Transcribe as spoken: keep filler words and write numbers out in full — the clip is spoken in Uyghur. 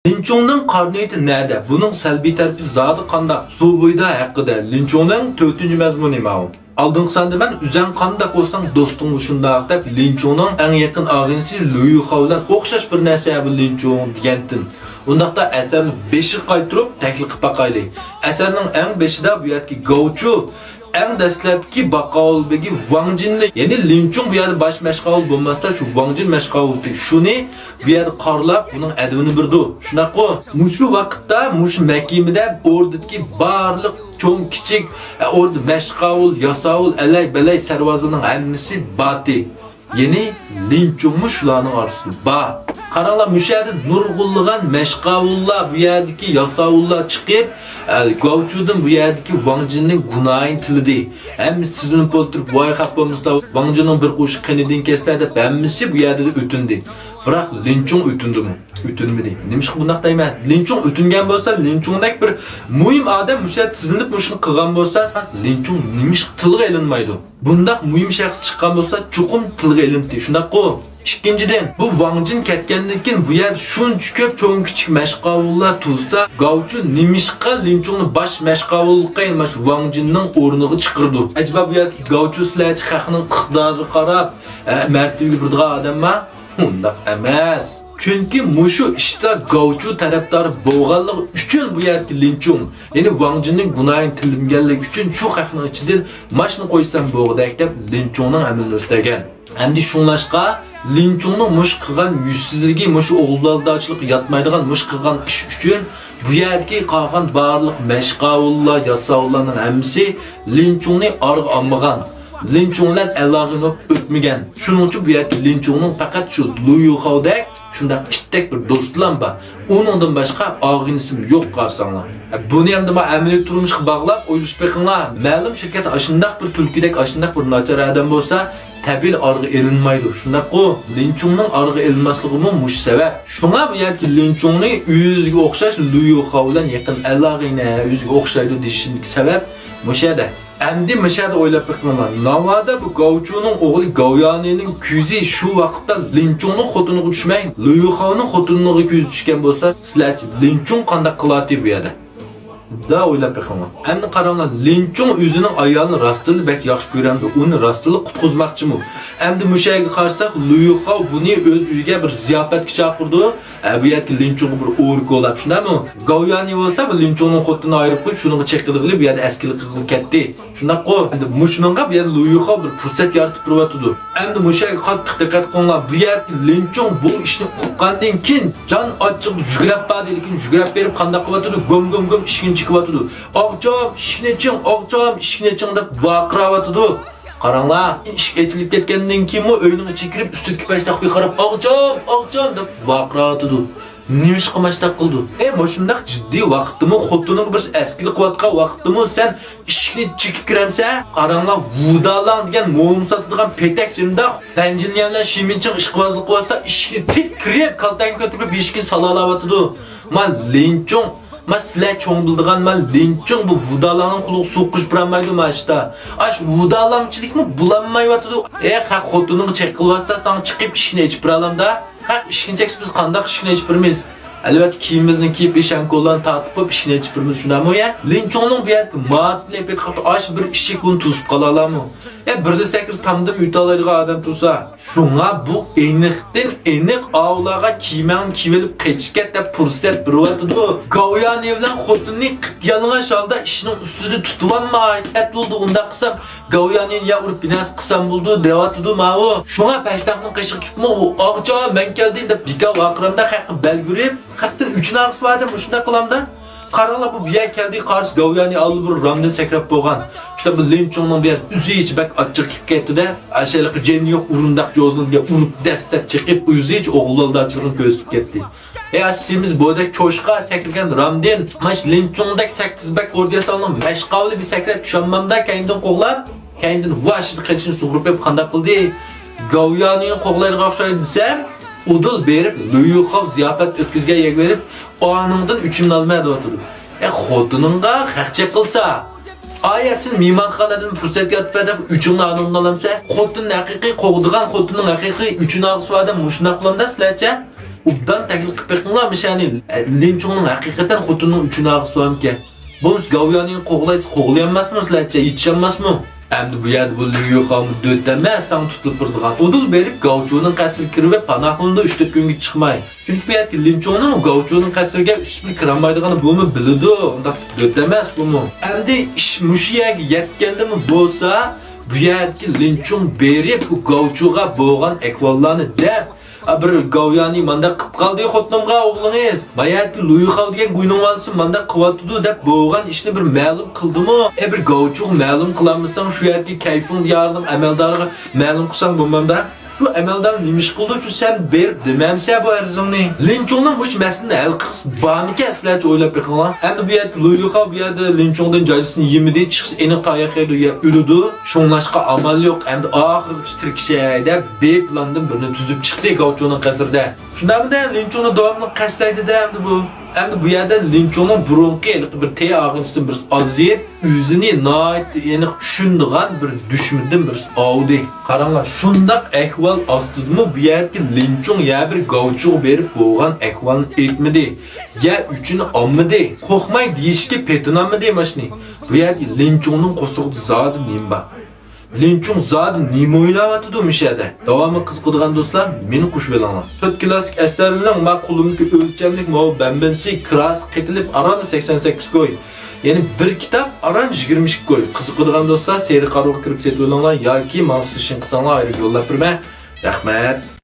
لىنچۇڭنىڭ قارا نىيىتى نەدە؟ بۇنىڭ سەلبىي تەرىپى زادى قانداق؟ سۇ بويىدا ھەققىدە. لىنچۇڭنىڭ تۆتىنچى مەزمۇنى ماۋۇ. ئالدىنقى ساندا مەن ئۆزەڭ قانداق بولساڭ دوستۇڭمۇ شۇنداق دەپ لىنچۇڭنىڭ ئەڭ يېقىن ئاغىنىسى لۈيۈخاۋ بىلەن ئوخشاش بىر نەرسە بۇ لىنچۇڭ دېگەنتىم. ئۇنداقتا ئەسەرنى بېشىغا قايتۇرۇپ تەكلىپ قىلىپ باقايلى. ئەسەرنىڭ ئەڭ بېشىدا بۇ يەردىكى گاۋچۇ ئەڭ دەسلەپكى باقاۋۇل بېگى ۋاڭجىننى، يەنى لىنچۇڭ بۇ يەردە باش مەشقاۋۇل بولماستا، شۇ ۋاڭجىن مەشقاۋۇلتى، شۇنى بۇ يەردە قارىلاپ، ئۇنىڭ ئەدىپىنى بېرىدۇ. شۇنداققۇ؟ مۇشۇ ۋاقىتتا، مۇشۇ مەھكىمىدە ئوردىدىكى بارلىق چوڭ، كىچىك، ئە، ئوردا مەشقاۋۇل، ياساۋۇل، ئەلەي، بەلەي، سەرۋازىنىڭ ھەممىسى باتى. يەنى لىنچۇڭمۇ شۇلارنىڭ ئارىسىدا بار. قاراڭلار، مۇشۇ يەردە نۇرغۇنلىغان مەشقاۋۇللار، بۇ يەردىكى ياساۋۇللار چىقىپ، ئە، گاۋچۇدىن بۇ يەردىكى ۋاڭجىننىڭ گۇناھىنى تىلىدى. ھەممىسى تىزلىنىپ ئولتۇرۇپ، ۋاي خەپ بولمىسىلا، ۋاڭجىننىڭ بىر قوشۇق قېنىدىن كەچسىلە دەپ ھەممىسى بۇ يەردە ئۆتۈندى. بىراق لىنچۇڭ ئۆتۈندىمۇ؟ ئۆتۈنمىدى. نېمىشقا بۇنداق دەيمەن؟ لىنچۇڭ ئۆتۈنگەن بولسا، لىنچۇڭدەك بىر مۇھىم ئادەم مۇشۇ يەردە تىزلىنىپ مۇشۇنى قىلغان بولسا، لىنچۇڭ نېمىشقا تىلغا ئېلىنمايدۇ؟ بۇنداق مۇھىم شەخس چىققان بولسا، چوقۇم تىلغا ئېلىنتى، شۇنداققۇ؟ ئىككىنچىدىن، بۇ ۋاڭجىن كەتكەندىن كېيىن بۇ يەردە شۇنچە كۆپ چوڭ كىچىك مەشقاۋۇللار تۇرسا، گاۋچۇ نېمىشقا لىنچۇڭنى باش مەشقاۋۇللۇققا ئېلىنماش ۋاڭجىننىڭ ئورنىغا چىقىرىدۇ؟ ئەجەبا بۇ يەردىكى گاۋچۇ سىلەرچە خەقنىڭ ئىقتىدارىغا قاراپ، ئە، مەرتىۋىگە بېرىدىغان ئادەمما؟ ئۇنداق ئەمەس. چۈنكى مۇشۇ ئىشتا گاۋچۇ تەرەپدارى بولغانلىقى ئۈچۈن بۇ يەردىكى لىنچۇڭ، يەنى ۋاڭجىننىڭ گۇناھىنى تىلىمىگەنلىكى ئۈچۈن شۇ خەقنىڭ ئىچىدىن ماشىنى قويسام بوغدەك دەپ لىنچۇڭنىڭ ئەمىلىنى ئۆستەرگەن. ئەمدى شۇڭلاشقا لىنچۇڭنىڭ مۇشۇ قىلغان يۈزسىزلىكى، مۇشۇ ئوغۇل ئالداچىلىقى ياتمايدىغان مۇشۇ قىلغان ئىش ئۈچۈن بۇ يەردىكى قالغان بارلىق مەشقاۋۇللار، ياساۋۇللارنىڭ ھەممىسى لىنچۇڭنى ئارىغا ئالمىغان. لىنچۇڭ بىلەن ئەلاقىلىنىپ ئۆتمىگەن. شۇنىڭ ئۈچۈن بۇ يەردىكى لىنچۇڭنىڭ پەقەت شۇ لۇيۇخاۋدەك شۇنداق ئىتتەك بىر دوستلام بار. ئۇنىڭدىن باشقا ئاغىنىسىمۇ يوق قارىساڭلار. بۇنى ئەمدى مانا ئەمەلىي تۇرمۇشقا باغلاپ ئويلىشىپ بېقىڭلار. مەلۇم شىركەت ئاشۇنداق بىر تۈلكىدەك، ئاشۇنداق بىر ناچار ئادەم بولسا، تەبىئىي ئارىغا ئېلىنمايدۇ. شۇنداققۇ؟ لىنچۇڭنىڭ ئارىغا ئېلىنماسلىقىمۇ مۇشۇ سەۋەب. شۇڭا بۇ يەردىكى لىنچۇڭنى ئۆزىگە ئوخشاش لۇيۇخاۋ بىلەن يېقىن ئالاقىنى، ئۆزىگە ئوخشايدۇ دېيىشىمدىكى سەۋەب مۇشۇ يەردە. ئەمدى مۇشۇ يەردە ئويلاپ بېقىڭلار. ناۋادا بۇ گاۋچۇنىڭ ئوغلى گاۋيانىنىڭ كۆزى شۇ ۋاقىتتا لىنچۇڭنىڭ خوتۇنىغا چۈشمەي، لۇيۇخاۋنىڭ خوتۇنىغا كۆزى چۈشكەن بولسا، سىلەرچە لىنچۇڭ قانداق قىلاتتى بۇ يەردە؟ دا ئويلاپ بېقىڭلار. ئەمدى قاراڭلار، لىنچۇڭ ئۆزىنىڭ ئايالىنى راستتىنلا بەك ياخشى كۆرەمدۇ، ئۇنى راستتىنلا قۇتقۇزماقچىمۇ؟ ئەمدى مۇشۇ يەرگە قارىساق، لۇيۇخاۋ بۇنى ئۆز ئۆيىگە بىر زىياپەتكە چاقىرىدۇ. ھە، بۇ يەردىكى لىنچۇڭغا بىر ئورا كولاپ، شۇنداقمۇ؟ گاۋيانى بولسا بۇ لىنچۇڭنىڭ خوتۇنىنى ئايرىپ قويۇپ، شۇنىڭغا چېقىلغىلى بۇ يەردە ئەسكىلىك قىلغىلى كەتتى. شۇنداققۇ؟ ئەمدى مۇشۇنىڭغا بۇ يەردە لۇيۇخاۋ بىر پۇرسەت يارىتىپ بېرىۋاتىدۇ. ئەمدى مۇشۇ يەرگە قاتتىق دىققەت قىلىڭلار. بۇ يەردىكى لىنچۇڭ بۇ ئىشنى ئۇققاندىن كېيىن جان ئاچچىقىدا يۈگۈرۈپ باردى، لېكىن يۈگۈرۈپ بېرىپ قانداق قىلىۋاتىدۇ؟ گوم، گوم، گوم ئىشىكنى چېكىۋاتىدۇ. «ئاغىچام، ئىشىكنى ئېچىڭ، ئاغىچام، ئىشىكنى ئېچىڭ» دەپ ۋارقىراۋاتىدۇ. قاراڭلار، ئىشىك ئېچىلىپ كەتكەندىن كېيىنمۇ ئۆينىڭ ئىچىگە كىرىپ، ئۈستىدىكى پەشتاققا قاراپ، «ئاغىچام، ئاغىچام» دەپ ۋارقىراۋاتىدۇ. نېمىشقا ماشتاق قىلىدۇ؟ ئەي، مۇشۇنداق جىددىي ۋاقىتتىمۇ، خوتۇنۇڭغا بىرسى ئەسكىلىك قىلىۋاتقان ۋاقىتتىمۇ سەن ئىشىكنى چېكىپ كىرەمسەن؟ قاراڭلار، ۋۇدالاڭ دېگەن موم ساتىدىغان پېتەك جىنداق، بەنجىنيەنلەر شىمىنچىڭ ئىشقىۋازلىق قىلىۋاتسا، ئىشىكنى تىك كىرىپ، كالتەڭگە كۆتۈرۈپ، ئىشىكنى سالالاۋاتىدۇ. ما لىنچۇڭ، ما سىلەر چوڭ بىلىدىغان، ما لىنچۇڭ بۇ ۋۇدالاڭنىڭ قولىغا سۇ قۇيۇپ بېرەلمەيدۇ ما ئىشتا. ئاش ۋۇدالاڭچىلىكمۇ بولالمايۋاتىدۇ. ئەي، خەق خوتۇنۇڭغا چېقىلىۋاتسا، ساڭا چىقىپ ئىشىكنى ئېچىپ بېرەلەمدۇ؟ خەق ئىشىكنى چەكسە، بىز قانداق ئىشىكنى ئېچىپ بېرىمىز؟ ئەلۋەتتە، كىيىمىمىزنى كىيىپ، ئىشەنكوللارنى تارتىپ قويۇپ، ئىشىكنى ئېچىپ بېرىمىز، شۇنداقمۇ يا؟ لىنچۇڭنىڭ بۇ يەردىكى مادىتىنى ئېپىپ قاپتۇ، ئاش بىر ئىشىك بۇنى توسۇپ قالالامۇ؟ يا، بىردە سەكرىسە تامدىن ئۆتەلەيدىغان ئادەم تۇرسا. شۇڭا بۇ ئېنىقتىن ئېنىق ئاۋۇلارغا كىيىمىڭنى كىيىۋېلىپ قېچىپ كەت دەپ پۇرسەت بېرىۋاتىدۇ. گاۋيانى بىلەن خوتۇننى قىپيالىڭاچ ھالدا ئىشىكنىڭ ئۈستىدە تۇتۇۋالماي، سەت بولدى، ئۇنداق قىلسام گاۋيانىنى يا ئۇرۇپ بىناسى قىلسام بولىدۇ دەۋاتىدۇ ماۋۇ. شۇڭا پەشتاقنىڭ قېشىغا كېلىپمۇ، «ئاغىچام، مەن كەلدىم» دەپ بىكار ۋارقىرامدا، خەققە بەلگە ئۇرۇپ، خەقتىن ئۆچۈن ئالغۇسى بار ئادەم مۇشۇنداق قىلامدا. قاراڭلار، بۇ، بۇ يەر كەلدى، قارىسا گاۋيانى ئاللىبۇرۇن رامدىن سەكرەپ بولغان. شۇنداق بۇ لىنچۇڭنىڭ بۇ يەر ئۆزىچە بەك ئاچچىقى كېلىپ كەتتى-دە. ئاشۇ ھېلىقى جېنى يوق ئۇرۇنداق جوزىنىڭ بۇ يەر ئۇرۇپ دەسسەپ چېقىپ، ئۆزىچە ئوغۇل ئالداچىلىقىنى كۆرسىتىپ كەتتى. ئەي، سېمىز بودەك چوشقا سەكرىگەن رامدىن، ماش لىنچۇڭدەك سەككىز بەك ئوردىياسالنىڭ مەشقاۋۇلى بىر سەكرەپ چۈشەلمەمدۇ كەينىدىن قوغلاپ، كەينىدىن ۋاشىدە قېچىنى سۇغۇرۇپ قېلىپ قانداق قىلدى؟ گاۋيانىنى قوغلايدىغان ئوخشايدۇ دېسەم، ئۇدۇل بېرىپ، لۈيۈخاۋ زىياپەت ئۆتكۈزگەن يەرگە بېرىپ، ئانىڭدىن ئۆچۈمنى ئالىمەن دەۋاتىدۇ. ئە، خوتۇنۇڭغا خەق چېقىلسا، ئايەتسىن مېھمانخانىدىن پۇرسەت يارىتىپ بەر دەپ ئۆچۈڭنى ئانىڭدىن ئالامسەن؟ خوتۇننى ھەقىقىي قوغدىغان، خوتۇننىڭ ھەقىقىي ئۆچۈن ئالغۇسى بار ئادەم مۇشۇنداق قىلامدا سىلەرچە؟ ئوبدان تەھلىل قىلىپ بېقىڭلار مۇشۇنى. لىنچۇڭنىڭ ھەقىقەتەن خوتۇنىنىڭ ئۈچىنى ئالغۇسى بارمىكەن؟ بولمىسا گاۋيانىنى قوغلايسىز، قوغلىيالماسمۇ سىلەرچە؟ يېتىشەلمەسمۇ؟ ئەمدى بۇ يەردە بۇ ليۇيخاۋمۇ دۆت ئەمەس ساڭا تۇتۇلۇپ تۇرىدىغان. ئۇدۇل بېرىپ گاۋچۇنىڭ قەسرىگە كىرىۋېلىپ پاناھلىنىدۇ ئۈچ تۆت كۈنگە چىقماي. چۈنكى بۇ يەردىكى لىنچۇڭنىڭ گاۋچۇنىڭ قەسرىگە ئۈستىدىن كىرەلمەيدىغىنى بۇمۇ بىلىدۇ. ئۇنداق دۆت ئەمەس بۇمۇ. ئەمدى ئىش مۇشۇ يەرگە يەتكەندىمۇ بولسا، بۇ يەردىكى لىنچۇڭ بېرىپ بۇ گاۋچۇغا بولغان ئەھۋاللارنى دەپ، «ئا، بىر گاۋيانى مانداق قىپ قالدى خوتۇنۇمغا ئوغلىڭىز، باياتكى لۇيخاۋ دېگەن گۇينىڭ بالىسى مانداق قىۋاتىدۇ» دەپ بولغان ئىشنى بىر مەلۇم قىلدىمۇ؟ ئە، بىر گاۋچۇغا مەلۇم قىلالمىساڭ، شۇ يەردىكى كەيفىڭ دىيارىنىڭ ئەمەلدارىغا مەلۇم قىلساڭ بولمامدا؟ شۇ ئەمەلدار نېمە ئىش قىلدى؟ شۇ سەن بېرىپ دېمەمسە بۇ ئەرزىڭنى؟ لىنچۇڭنىڭ مۇشۇ مەسىلىنى ھەل قىلغۇسى بارمىكەن سىلەرچە؟ ئويلاپ بېقىڭلار. ئەمدى بۇ يەردىكى لۇيخاۋ بۇ يەردە لىنچۇڭدىن جاجىسىنى يېمىدى، چىقسا ئېنىق تاياق يەيدۇ يا ئۆلىدۇ. شۇڭلاشقا ئامال يوق، ئەمدى ئاخىرغىچە تىركىشەي دەپ بى پىلاندىن بىرنى تۈزۈپ چىقتى گاۋچۇنىڭ قەسرىدە. شۇنداقمىدە لىنچۇڭنى داۋاملىق قەستلەيدىدە ئەمدى بۇ. ئەمدى بۇ يەردە لىنچۇڭنىڭ بۇرۇنقى ھېلىقى بىر تېئا ئاغىنىسىدىن بىرسى ئازىيىپ، ئۆزىنى ناھايىتى ئېنىق چۈشىنىدىغان بىر دۈشمىنىدىن بىرسى ئاۋۇدى. قاراڭلار، شۇنداق ئەھۋال ئاستىدىمۇ بۇ يەردىكى لىنچۇڭ يا بىر گاۋچۇغا بېرىپ بولغان ئەھۋالنى ئېيتمىدى، يا ئۆچىنى ئالمىدى. قورقماي دېيىشكە پېتىنالمىدى ماشۇنى. بۇ يەردىكى لىنچۇڭنىڭ قورسىقىدا زادى نېمە بار؟ لىنچۇڭ زادى نېمە ئويلاۋاتىدۇ مۇشۇ يەردە؟ داۋامى قىزىقىدىغان دوستلار، مېنى قوشۇۋېلىڭلار. تۆت كىلاسسىك ئەسەرلىرىنىڭ ما قولۇمدىكى ئۆلچەملىك ماۋۇ بەنبەنسى كىراسى قېتىلىپ ئاران سەكسەن سەككىز كوي. يەنى بىر كىتاب ئاران يىگىرمە ئىككى كوي. قىزىقىدىغان دوستلار سېرىق ئارىغا كىرىپ سېتىۋېلىڭلار ياكى ماڭا سىشىن قىلساڭلار ئايرىپ يوللاپ بېرىمەن. رەھمەت.